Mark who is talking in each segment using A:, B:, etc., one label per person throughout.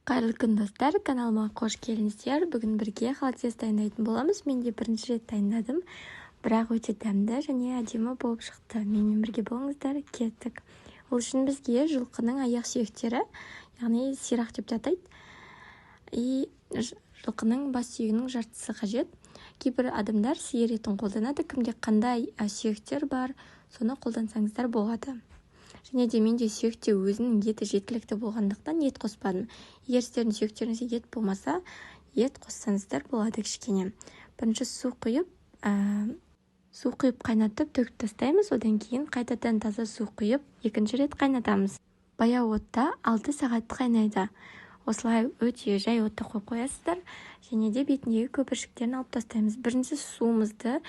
A: Қайырлы күн, достар! Каналыма қош келдіңіздер. Бүгін бірге холодец дайындайтын боламыз. Мен де бірінші рет дайындадым, бірақ өте дәмді және әдемі болып шықты. Менімен бірге болыңыздар, кеттік. Ол үшін бізге жылқының аяқ сүйектері, яғни сирақ деп те атайды, и жылқының бас сүйегінің жартысы қажет. Кейбір адамдар сиыр етін қолданады. Кімде қандай сүйектер бар, соны қолдансаңыздар болады. Және де менде сүйекте өзінің еті жеткілікті болғандықтан ет қоспадым. Егер сіздердің сүйектеріңізде ет болмаса, ет қоссаңыздар болады кішкене. Бірінші су құйып қайнатып төгіп тастаймыз. Одан кейін қайтадан таза су құйып екінші рет қайнатамыз. Баяу отта 6 сағат қайнайды. Осылай өте жай отта қойып қоясыздар. Және де бетіндегі көпіршіктерін алып тастаймыз. Бірінші суымызды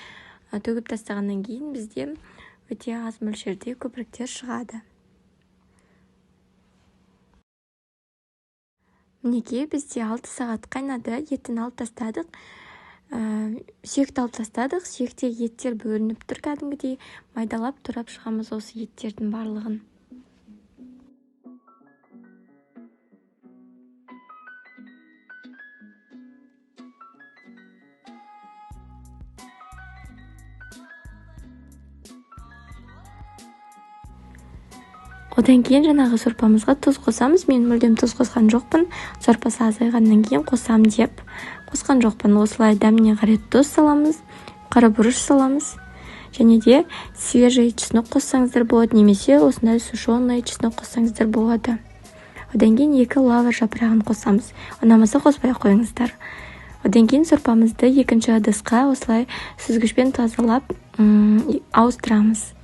A: төгіп тастағаннан кейін бізде өте аз мөлшерде көпіріктер шығады. Мінекей, бізде 6 сағат қайнады. Етін алып тастадық, сүйекті алып тастадық. Сүйектегі еттер бөлініп тұр, кәдімгідей майдалап турап шығамыз осы еттердің барлығын. Одан кейін жаңағы сорпамызға тұз қосамыз. Мен мүлдем тұз қосқан жоқпын. Сорпасы азайғаннан кейін қосам деп қосқан жоқпын. Осылай дәміне қарай тұз саламыз, қара бұрыш саламыз. Және де свежий чеснок қоссаңыздар болады, немесе осындай сушеный чеснок қоссаңыздар болады. Одан кейін 2 лавр жапырағын қосамыз. Ұнамаса қоспай қойыңыздар. Одан кейін сорпамызды екінші ыдысқа осылай сүзгішпен тазалап, ауыстырамыз.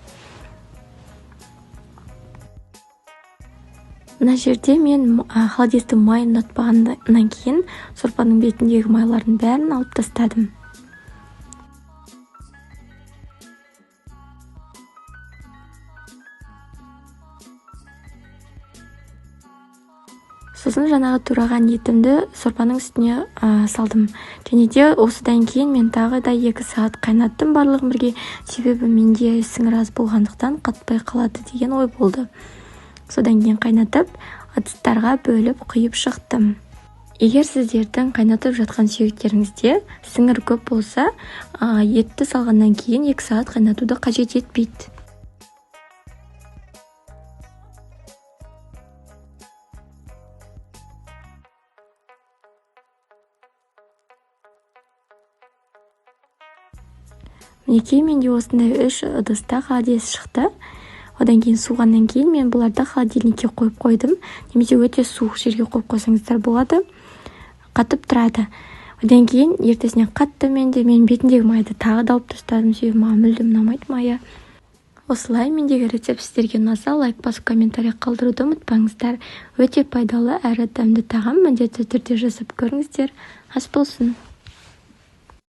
A: Мына жерде мен холодецтің майын ұнатпағаннан кейін сорпаның бетіндегі майлардың бәрін алып тастадым. Сосын жаңағы тураған етімді сорпаның үстіне салдым. Және де осыдан кейін мен тағы да 2 сағат қайнаттым барлығын бірге, себебі менде сіңір аз болғандықтан қатпай қалады деген ой болды. Содан кейін қайнатып, ыдыстарға бөліп құйып шықтым. Егер сіздердің қайнатып жатқан сүйектеріңізде сіңір көп болса, етті салғаннан кейін 2 сағат қайнатуды қажет етпейді. Мінекей, менде осындай 3 ыдыста холодец шықты. Одан кейін суығаннан кейін мен бұларды холодильникке қойып қойдым. Немесе өте суық жерге қойып қойсаңыздар болады. Қатып тұрады. Одан кейін ертесіне қатты мен бетіндегі майды тағы да алып тастадым, себебі маған мүлдем ұнамайды майы. Осылай мендегі рецепт сіздерге ұнаса, лайк басып комментарий қалдыруды ұмытпаңыздар. Өте пайдалы әрі дәмді тағам, міндетті түрде жасап көріңіздер. Ас болсын.